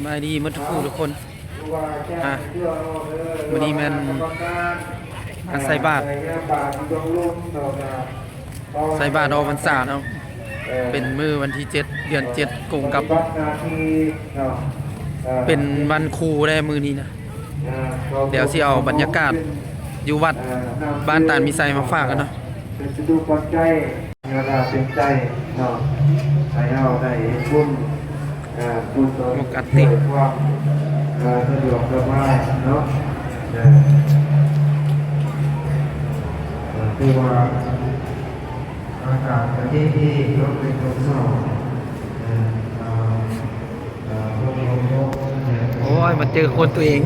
ສະບາຍດີໝົດທຸກຜູ້ທຸກຄົນ. ອ່າ ມື້ນີ້ແມ່ນມາໃສ່ບາດ ໃສ່ບາດອອກພັນສາເນາະ. ເປັນມື້ວັນທີເຈັດ ເດືອນເຈັດ ກົງກັບ ເປັນວັນຄູເດ້ມື້ນີ້ນະ. ດຽວຊິເອົາບັນຍາກາດຢູ່ວັດບ້ານຕານມີໄຊມາຝາກກັນເນາະ. ເປັນສຸຂະເປັນໃຈເນາະ ໃຫ້ເຮົາໄດ້ເຮັດບຸນ ເອີ ກຸສົນ ປົກກະຕິ ເພື່ອຄວາມ ເອີ ສະດວກສະບາຍເນາະ. ເອີ ເອີ ຖືວ່າອາກາດກະດີເນາະ ເປັນຕອນເຊົ້າ ເອີ ເອີ ໂອ້ຍ ມາເຈີຄົນຕົວເອງ.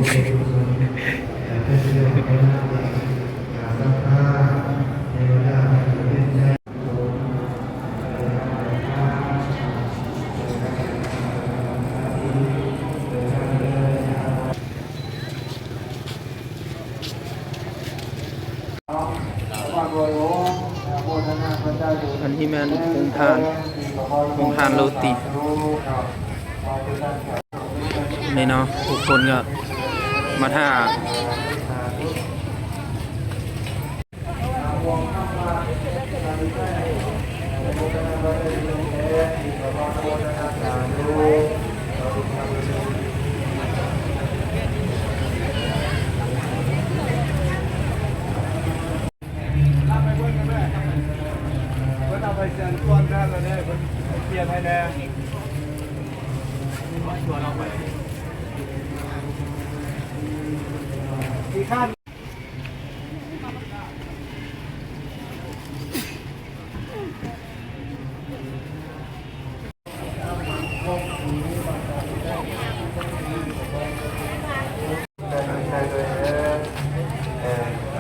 ອັນນີ້ແມ່ນໂຮງທານ ໂຮງທານໂລຕີ ນີ້ເນາະ. ທຸກຄົນກໍມາຖ້າ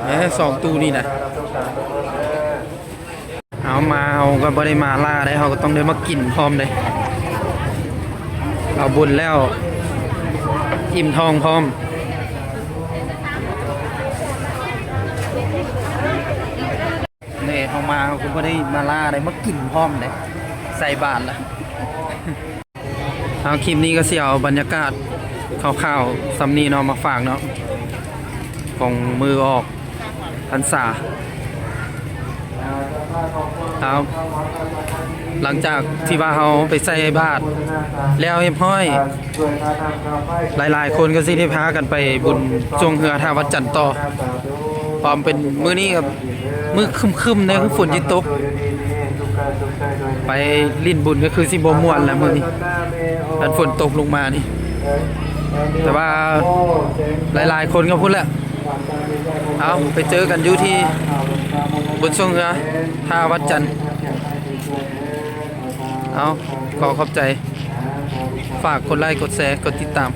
ເອີ ສອງຕູ້ນີ້ນະ. ເຮົາມາ ເຮົາກໍບໍ່ໄດ້ມາລ້າເດ້ ເຮົາກໍຕ້ອງໄດ້ມາກິນພ້ອມເດ້. ເອົາບຸນແລ້ວ ອີ່ມທ້ອງພ້ອມ. ນີ້ເຮົາມາ ເຮົາກໍບໍ່ໄດ້ມາລ້າໄດ້ ມາກິນພ້ອມເດ້ ໃສ່ບາດລະ. ເອົາ ຄລິບນີ້ກໍຊິເອົາບັນຍາກາດຄ່າວໆສ່ຳນີ້ເນາະ ມາຝາກເນາະ ຂອງມື້ອອກພັນສາ. ເອົາ ຫຼັງຈາກທີ່ວ່າເຮົາໄປໃສ່ບາດແລ້ວຮຽບຮ້ອຍ ຫຼາຍໆຄົນກໍຊິໄດ້ພາກັນໄປບຸນຊ່ວງເຮືອທ່າວັດຈັນຕໍ່. ຄວາມເປັນມື້ນີ້ກໍມື້ຄຶ້ມໆເດ້ ຄືຝົນຊິຕົກ ໄປຫຼິ້ນບຸນກໍຄືຊິບໍ່ມ່ວນແຫຼະມື້ນີ້ ຄັນຝົນຕົກລົງມານີ້. ແຕ່ວ່າຫຼາຍໆຄົນກໍພຸ້ນແຫຼະ. ເອົາ ໄປເຈີກັນຢູ່ທີ່ບົນຊ່ວງເຮືອທ່າວັດຈັນ. ເອົາ ຂໍຂອບໃຈ ຝາກກົດໄລ ກົດແຊ ກົດຕິດຕາມ.